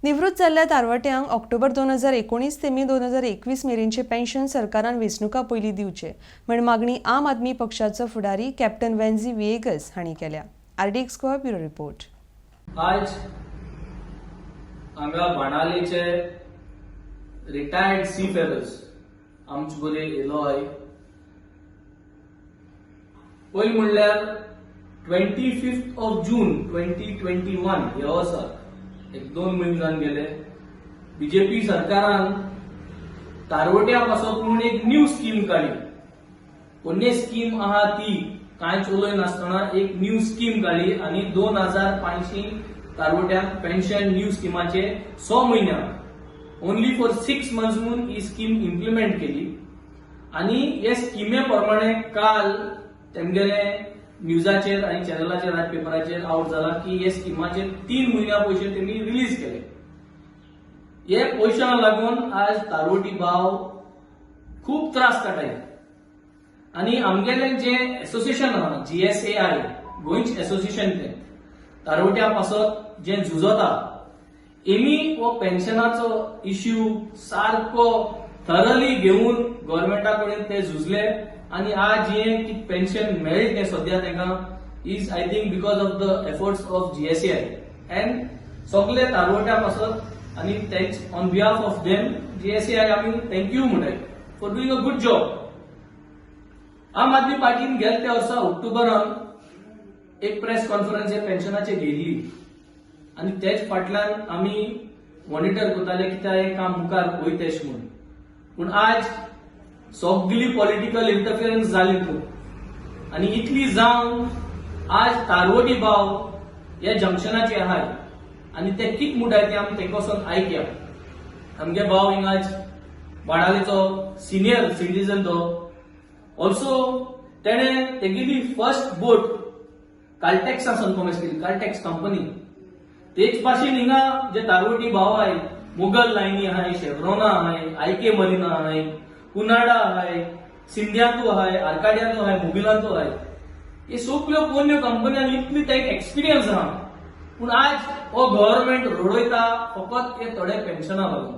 निवृत्त जाल्ल्या तारवट्यांक ऑक्टोबर 2019 ते मे 2021 मेरेनचें पेन्शन सरकारान वेंचणुका पयलीं दिवचें म्हण मागणी आम आदमी पक्षाचो फुडारी कॅप्टन वेन्झी विएगस हांणी केल्या. RDX Goa, bureau report. आज हांगा बाणावलेचे रिटायर्ड सीफेरर्स आमचे बरे येयलो आय. पयलीं म्हणल्यार 25th of June 2021 ह्या वर्सा, एक 2 म्हयने जावन गेले, बीजेपी सरकारान तारवट्या पासत म्हणून एक न्यू स्कीम काडली. पोन्ने स्कीम आहा ती कांयच उलय नासतना एक न्यू स्कीम काडली आनी 2500 तारवट्यांक पेन्शन न्यू स्किमाचे 6 म्हयन्याक, ओनली फॉर 6 मंथ्स म्हणून ही स्कीम इम्प्लिमेंट केली. आनी हे स्किमे प्रमाणे काल तेमगेले न्यूजाचेर आनी चॅनलाचेर आनी पेपराचेर आवट जाला की हे स्किमाचे 3 म्हयन्या पयशे तेमी रिलीज केले. हे पयशांक लागून आज तारवटी भाव खूब त्रास काडटाय. आनी आमगेलें जें एसोसिएशन आहा, जीएसएआय, गोंयचें एसोसिएशन, तें तारवट्या पासत जें झुजता, एमी हो पेन्शनाचो इश्यू सारको थरली घेवन गव्हर्मेंटा कडेन ते झुजले. आनी आज हें की पेन्शन मेळ्ळें तें सद्या तांकां is, I think, because of the efforts of GSAI and सगळे तारवट्या पासत. आनी तेच on behalf of them GSAI आमी thank you म्हणटाय for doing a good job. आम आदमी पार्टीन गेले त्या वर्सा ऑक्टोबरान एक प्रेस कॉन्फरन्स हे पेन्शनाचेर घेयल्ली आनी तेच फाटल्यान आमी मॉनिटर करताले कित्याक हें काम मुखार वयतेश म्हूण. पूण आज सगली पॉलिटिकल इंटरफिरन्स जाली तितून आनी इतली जावन आज तारवटी भाव हे जंक्शनाचे आहाय आनी ते कित म्हणटाय ते आमी तेंका वचोन आयकया. आमगे भाव हिंगा आज बाणावलेचो सिनियर सिटीजन तो ऑल्सो. तेणे तेगेली फर्स्ट बोट कालटॅक्सा सावन केली, कालटॅक्स कंपनी. तेच भाशेन हिंगा जे तारवटी भाव आहाय, मुगल लायनी आहाय, शेवरोना आहाय, आयके मरिना आहाय, कुनाडा आहाय, सिंध्यांतू आहाय, आर्काडियांतू आहाय, मोबिलांतू आहाय, हे सगल्यो पोन्न्यो कंपन्यांक इतली तांकां एक्सपिरियन्स आहा. पूण आज हो गव्हर्मेंट रडयता फकत हे थोडे पेन्शना लागून.